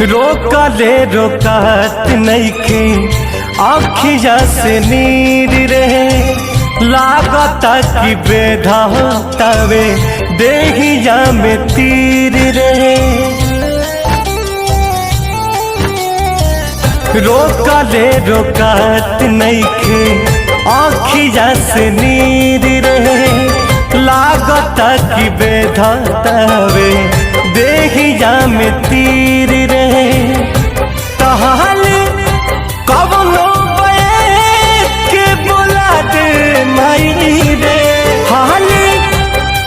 रोकले रोकात नइखे आखिया से नीर रे, लागता कि बेधा तवे देहिया में तीर रे। रोकले रोकात नइखे आखिया से नीर रे, लागता कि बेधा तवे देहिया में तीर रे। तहाल कवनो बैठ के बोला दे माई रे, हाल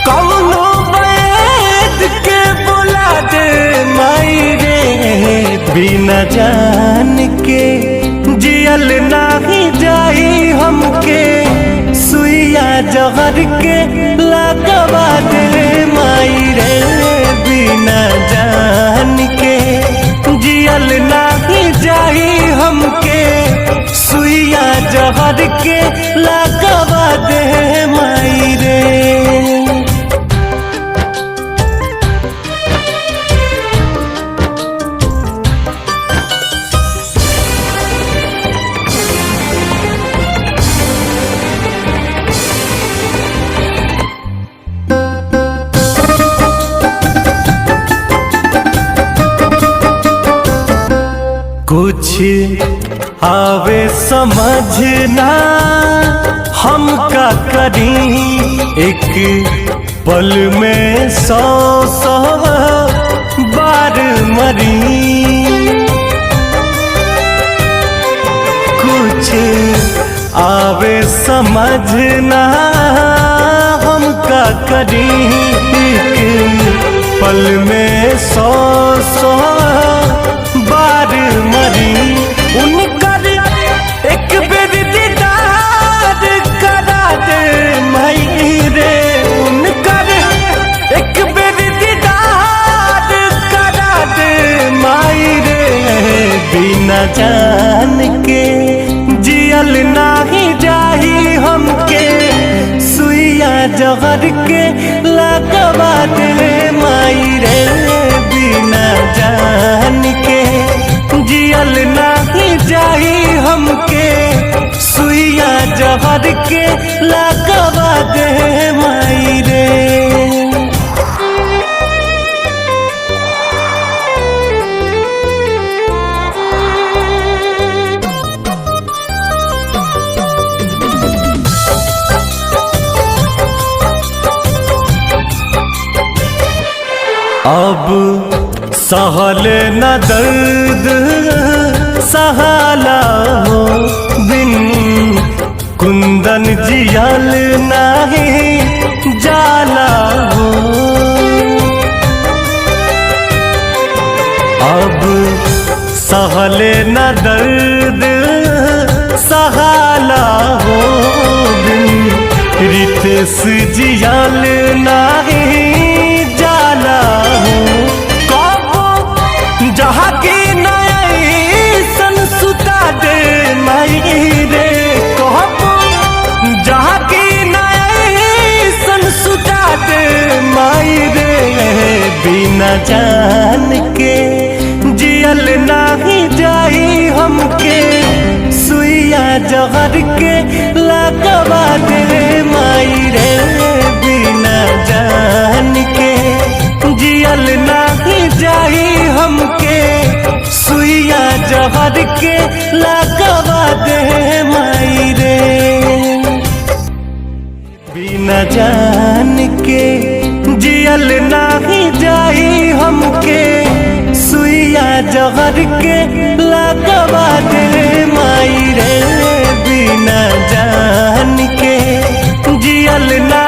कवनो बैठ के बोला दे माई रे। बिना जान के जियल नाही जाई हमके, सुइया जहर के लगवा दे माई रे। बिना जान के जियल नाही जाई हमके, सुइया जहर के लगवा दे माई रे। कुछ आवे समझना हम का करी, एक पल में सौ सौ बार मरी। कुछ आवे समझना हम का करी, एक पल में सौ सौ बार मरी। उनकर एक बेर दीदार करा दे माई रे, उनकर एक बेर दीदार करा दे माई रे। बिना जान के जियल नाही जाही हमके, सुइया जहर के लगवा दे माई रे। बिना जान के जियल नाही जाही हमके, सुइया जहर के लगवा दे माई रे। अब सहल न दर्द सहाला हो, बिन कुंदन जियल नाही जाला हो। अब सहल न दर्द सहाला हो, बिन रितेश जियल नाही जाला हो। कबो जहाँ की नई सन सुता दे माई रे, कबो जहाँ की नई सन सुता दे माई रे। बिना जान के जियल नाही जाई हमके, सुइया जहर के लगवा दे माई रे। बिना जान के जियल नाही जाई हमके, सुइया जहर के लगवा दे माई रे। बिना जान के जियल नाही जाई हमके, सुइया जहर के लगवा दे माई रे। बिना जान के जियल ना